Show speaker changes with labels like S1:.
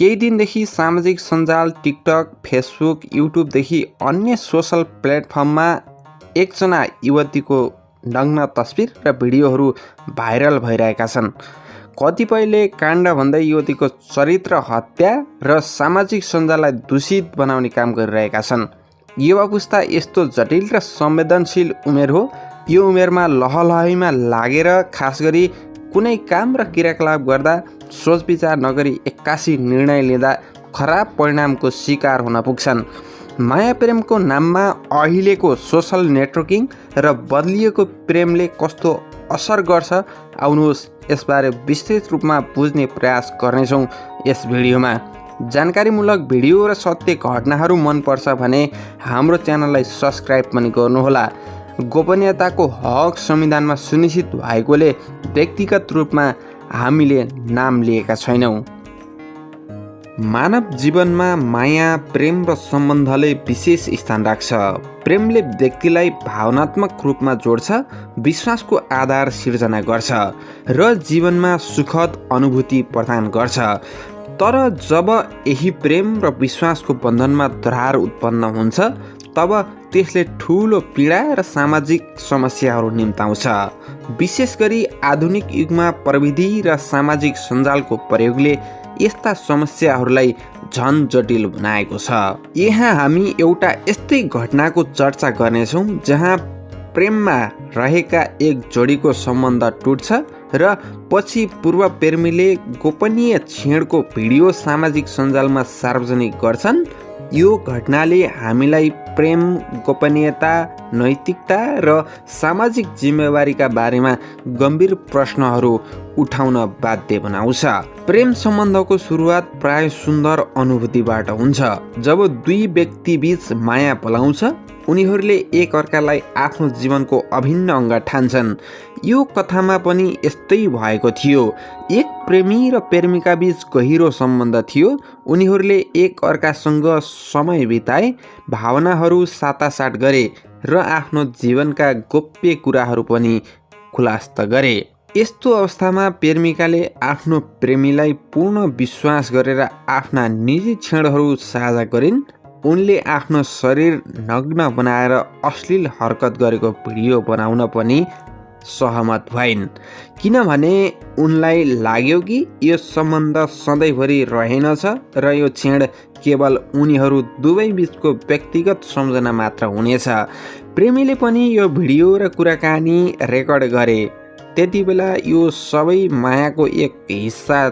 S1: केही दिनदेखि सामाजिक सञ्जाल टिकटक, फेसबुक, युट्युबदेखि अन्य सोसल प्लेटफर्ममा एकजना युवतीको नग्न तस्बिर र भिडियोहरू भाइरल भइरहेका छन्। कतिपयले काण्ड भन्दै युवतीको चरित्र हत्या र सामाजिक सञ्जाललाई दूषित बनाउने काम गरिरहेका छन्। युवा पुस्ता यस्तो जटिल र संवेदनशील उमेर हो। यो उमेरमा लहलहैमा लागेर खास गरी कुनै काम र क्रियाकलाप गर्दा सोच विचार नगरी एक्कासी निर्णय लिँदा खराब परिणामको शिकार हुन पुग्छन्। माया प्रेमको नाममा अहिलेको सोसल नेटवर्किङ र बदलिएको प्रेमले कस्तो असर गर्छ, आउनुहोस् यसबारे विस्तृत रूपमा बुझ्ने प्रयास गर्नेछौँ यस भिडियोमा। जानकारीमूलक भिडियो र सत्य घटनाहरू मनपर्छ भने हाम्रो च्यानललाई सब्सक्राइब पनि गर्नुहोला। गोपनीयताको हक संविधानमा सुनिश्चित भएकोले व्यक्तिगत रूपमा हामीले नाम लिएका छैनौँ। मानव जीवनमा माया, प्रेम र सम्बन्धले विशेष स्थान राख्छ। प्रेमले व्यक्तिलाई भावनात्मक रूपमा जोड्छ, विश्वासको आधार सिर्जना गर्छ र जीवनमा सुखद अनुभूति प्रदान गर्छ। तर जब यही प्रेम र विश्वासको बन्धनमा दरार उत्पन्न हुन्छ तब त्यसले ठुलो पीडा र सामाजिक समस्याहरू निम्ताउँछ। विशेष गरी आधुनिक युगमा प्रविधि र सामाजिक सञ्जालको प्रयोगले यस्ता समस्याहरूलाई झन जटिल बनाएको छ। यहाँ हामी एउटा यस्तै घटनाको चर्चा गर्नेछौँ जहाँ प्रेममा रहेका एक जोडीको सम्बन्ध टुट्छ र पछि पूर्व प्रेमीले गोपनीय छेडको भिडियो सामाजिक सञ्जालमा सार्वजनिक गर्छन्। यो घटनाले हामीलाई प्रेम, गोपनीयता, नैतिकता र सामाजिक जिम्मेवारीका बारेमा गम्भीर प्रश्नहरू उठाउन बाध्य बनाउँछ। प्रेम सम्बन्धको सुरुवात प्राय सुन्दर अनुभूतिबाट हुन्छ। जब दुई व्यक्ति बीच माया पलाउँछ, उनीहरूले एक अर्कालाई आफ्नो जीवनको अभिन्न अङ्ग ठान्छन्। यो कथामा पनि यस्तै भएको थियो। एक प्रेमी र प्रेमिका बीच गहिरो सम्बन्ध थियो। उनीहरूले एक अर्कासँग समय बिताए, भावनाहरू साटासाट गरे र आफ्नो जीवनका गोप्य कुराहरू पनि खुलास्त गरे। यस्तो अवस्थामा प्रेमिकाले आफ्नो प्रेमीलाई पूर्ण विश्वास गरेर आफ्ना निजी क्षणहरू साझा गरिन्। उनले आफ्नो शरीर नग्न बनाएर अश्लील हरकत गरेको भिडियो बनाउन पनि सहमत भइन्, किनभने उनलाई लाग्यो कि यो सम्बन्ध सधैँभरि रहेनछ र यो क्षण केवल उनीहरू दुवै बीचको व्यक्तिगत सम्झना मात्र हुनेछ। प्रेमीले पनि यो भिडियो र कुराकानी रेकर्ड गरे। त्यति बेला यो सबै मायाको एक हिस्सा